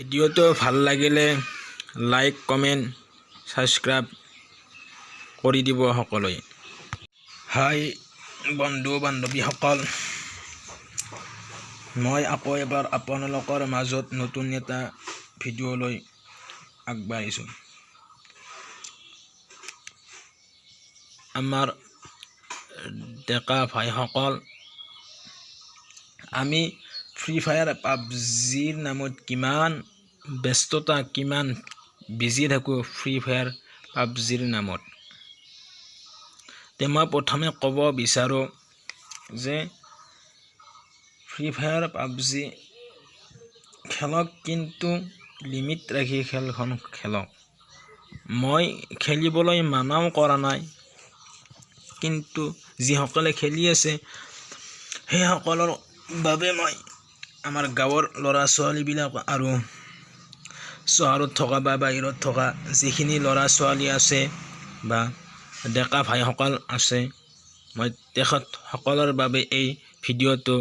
ভিডিঅ'টো ভাল লাগিলে লাইক, কমেণ্ট, ছাবস্ক্ৰাইব কৰি দিব সকলোৱে। হাই বন্ধু বান্ধৱীসকল, মই আকৌ এবাৰ আপোনালোকৰ মাজত নতুন এটা ভিডিঅ' লৈ আগবাঢ়িছোঁ। আমাৰ ডেকা ভাইসকল, আমি ফ্ৰী ফায়াৰ, পাবজিৰ নামত কিমান ব্যস্ততা, কিমান বিজি থাকোঁ ফ্ৰী ফায়াৰ, পাবজিৰ নামত। তে মই প্ৰথমে ক'ব বিচাৰোঁ যে ফ্ৰী ফায়াৰ, পাবজি খেলক, কিন্তু লিমিট ৰাখি খেলখন খেলক। মই খেলিবলৈ মানাও কৰা নাই, কিন্তু যিসকলে খেলি আছে সেইসকলৰ বাবে মই আমাৰ গাঁৱৰ ল'ৰা ছোৱালীবিলাক আৰু চহৰত থকা বা বাহিৰত থকা যিখিনি ল'ৰা ছোৱালী আছে বা ডেকা ভাইসকল আছে, মই তেখেতসকলৰ বাবে এই ভিডিঅ'টো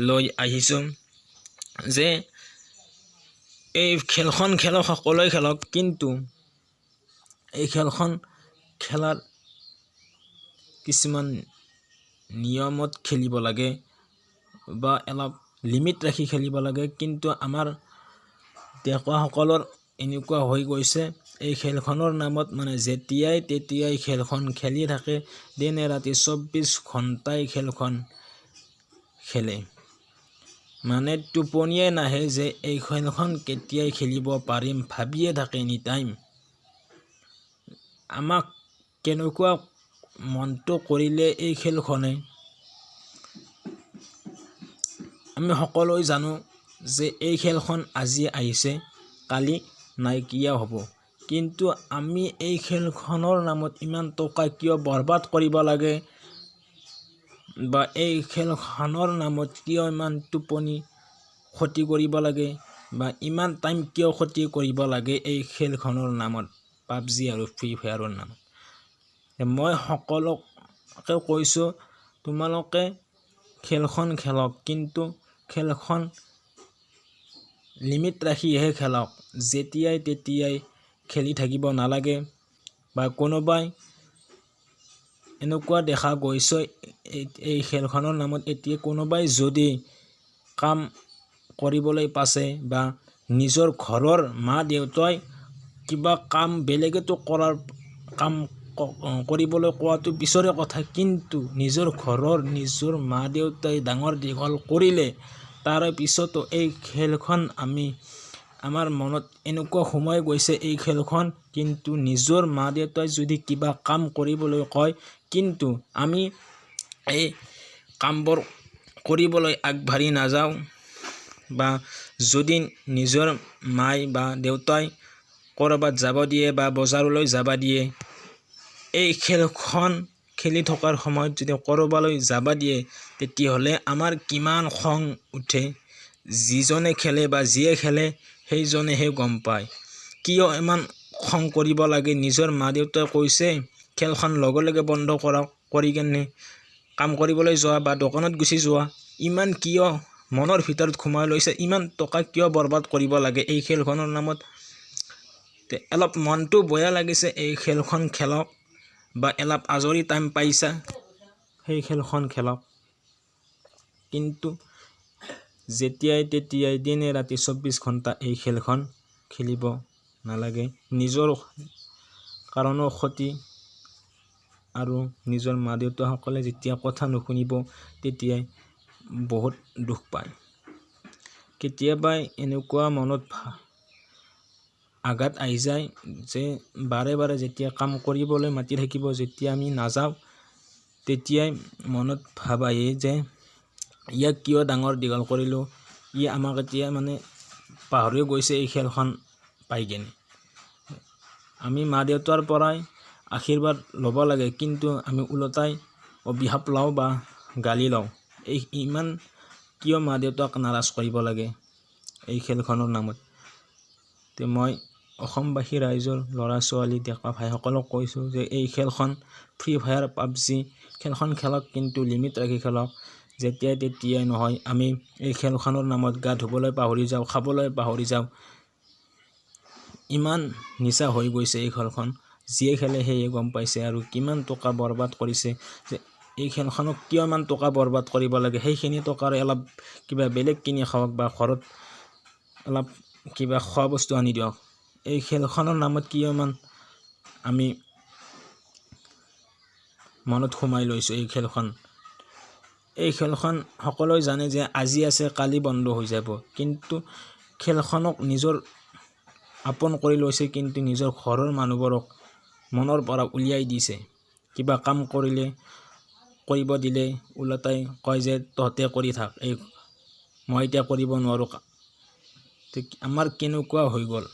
লৈ আহিছোঁ যে এই খেলখন খেলক, সকলোৱে খেলক, কিন্তু এই খেলখন খেলাৰ কিছুমান নিয়মত খেলিব লাগে বা অলপ লিমিট ৰাখি খেলিব লাগে। কিন্তু আমাৰ ডেকাসকলৰ এনেকুৱা হৈ গৈছে, এই খেলখনৰ নামত মানে যেতিয়াই তেতিয়াই খেলখন খেলি থাকে, দিনে ৰাতি 24 ঘণ্টাই খেলখন খেলে। মানে টোপনিয়ে নাহে যে এই খেলখন কেতিয়াই খেলিব পাৰিম, ভাবিয়ে থাকে এনি টাইম। আমাক কেনেকুৱা মনটো কৰিলে এই খেলখনে, আমি সকলোৱে জানো যে এই খেলখন আজি আহিছে, কালি নাইকিয়া হ'ব। কিন্তু আমি এই খেলখনৰ নামত ইমান টকা কিয় বৰবাদ কৰিব লাগে বা এই খেলখনৰ নামত কিয় ইমান টোপনি ক্ষতি কৰিব লাগে বা ইমান টাইম কিয় ক্ষতি কৰিব লাগে এই খেলখনৰ নামত, পাবজি আৰু ফ্ৰী ফায়াৰৰ নামত? মই সকলোকে কৈছোঁ, তোমালোকে খেলখন খেলক, কিন্তু খেলখন লিমিট ৰাখিহে খেলক। যেতিয়াই তেতিয়াই খেলি থাকিব নালাগে। বা কোনোবাই এনেকুৱা দেখা গৈছে, এই খেলখনৰ নামত এতিয়া কোনোবাই যদি কাম কৰিবলৈ পাছে বা নিজৰ ঘৰৰ মা দেউতাই কিবা কাম বেলেগেতো কৰাৰ কাম কৰিবলৈ কোৱাটো পিছৰে কথা, কিন্তু নিজৰ ঘৰৰ নিজৰ মা দেউতাই ডাঙৰ দীঘল কৰিলে, তাৰে পিছতো এই খেলখন আমি আমাৰ মনত এনেকুৱা সোমাই গৈছে এই খেলখন। কিন্তু নিজৰ মা দেউতাই যদি কিবা কাম কৰিবলৈ কয়, কিন্তু আমি এই কামবোৰ কৰিবলৈ আগবাঢ়ি নাযাওঁ। বা যদি নিজৰ মাই বা দেউতাই ক'ৰবাত যাব দিয়ে বা বজাৰলৈ যাব দিয়ে, এই খেলখন খেলি থকাৰ সময়ত যদি ক'ৰবালৈ যাব দিয়ে, তেতিয়াহ'লে আমাৰ কিমান খং উঠে, যিজনে খেলে বা যিয়ে খেলে সেইজনেহে গম পায়। কিয় ইমান খং কৰিব লাগে? নিজৰ মা দেউতাই কৈছে, খেলখন লগে লগে বন্ধ কৰক, কৰি কেনে কাম কৰিবলৈ যোৱা বা দোকানত গুচি যোৱা। ইমান কিয় মনৰ ভিতৰত সোমাই লৈছে? ইমান টকা কিয় বৰবাদ কৰিব লাগে এই খেলখনৰ নামত? অলপ মনটো বেয়া লাগিছে। এই খেলখন খেলক বা অলপ আজৰি টাইম পাইছা, সেই খেলখন খেলক, কিন্তু যেতিয়াই তেতিয়াই দিনে ৰাতি 24 ঘণ্টা এই খেলখন খেলিব নালাগে। নিজৰ কাৰণেও ক্ষতি আৰু নিজৰ মা দেউতাসকলে যেতিয়া কথা নুশুনিব, তেতিয়াই বহুত দুখ পায়। কেতিয়াবা এনেকুৱা মনত আঘাত আহি যায় যে বাৰে বাৰে যেতিয়া কাম কৰিবলৈ মাতি থাকিব, যেতিয়া আমি নাযাওঁ, তেতিয়াই মনত ভাৱ আহে যে ইয়াক কিয় ডাঙৰ দীঘল কৰিলোঁ, ই আমাক এতিয়া মানে পাহৰি গৈছে এই খেলখন পাই কেনে। আমি মা দেউতাৰ পৰাই আশীৰ্বাদ ল'ব লাগে, কিন্তু আমি ওলোটাই অভিশাপ লওঁ বা গালি লওঁ। এই ইমান কিয় মা দেউতাক নাৰাজ কৰিব লাগে এই খেলখনৰ নামত? তে মই অসমবাসী ৰাইজৰ ল'ৰা ছোৱালী, ডেকা ভাইসকলক কৈছোঁ যে এই খেলখন ফ্ৰী ফায়াৰ, পাবজি খেলখন খেলক, কিন্তু লিমিট ৰাখি খেলক, যেতিয়াই তেতিয়াই নহয়। আমি এই খেলখনৰ নামত গা ধুবলৈ পাহৰি যাওঁ, খাবলৈ পাহৰি যাওঁ। ইমান নিচা হৈ গৈছে এই খেলখন, যিয়ে খেলে সেয়ে গম পাইছে আৰু কিমান টকা বৰবাদ কৰিছে যে এই খেলখনক কিয় ইমান টকা বৰবাদ কৰিব লাগে। সেইখিনি টকাৰে অলপ কিবা বেলেগ কিনি খাওক বা ঘৰত অলপ কিবা খোৱা বস্তু আনি দিয়ক। এই খেলখনৰ নামত কিয় ইমান আমি মনত সোমাই লৈছোঁ এই খেলখন। এই খেলখন সকলোৱে জানে যে আজি আছে, কালি বন্ধ হৈ যাব, কিন্তু খেলখনক নিজৰ আপোন কৰি লৈছে, কিন্তু নিজৰ ঘৰৰ মানুহবোৰক মনৰ পৰা উলিয়াই দিছে। কিবা কাম কৰিলে, কৰিব দিলে ওলোটাই কয় যে তহঁতে কৰি থাক, এই মই এতিয়া কৰিব নোৱাৰোঁ। আমাৰ কেনেকুৱা হৈ গ'ল।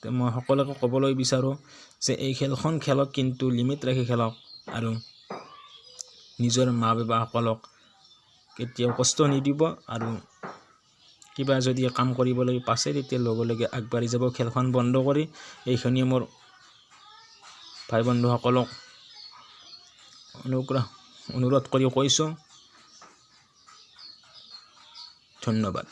মই সকলোকে ক'বলৈ বিচাৰোঁ যে এই খেলখন খেলক, কিন্তু লিমিট ৰাখি খেলক আৰু নিজৰ মা বাবাসকলক কেতিয়াও কষ্ট নিদিব আৰু কিবা যদি কাম কৰিবলৈ পাছে তেতিয়া লগে লগে আগবাঢ়ি যাব খেলখন বন্ধ কৰি। এইখিনিয়ে মোৰ ভাই বন্ধুসকলক অনুগ্ৰহ অনুৰোধ কৰি কৈছোঁ। ধন্যবাদ।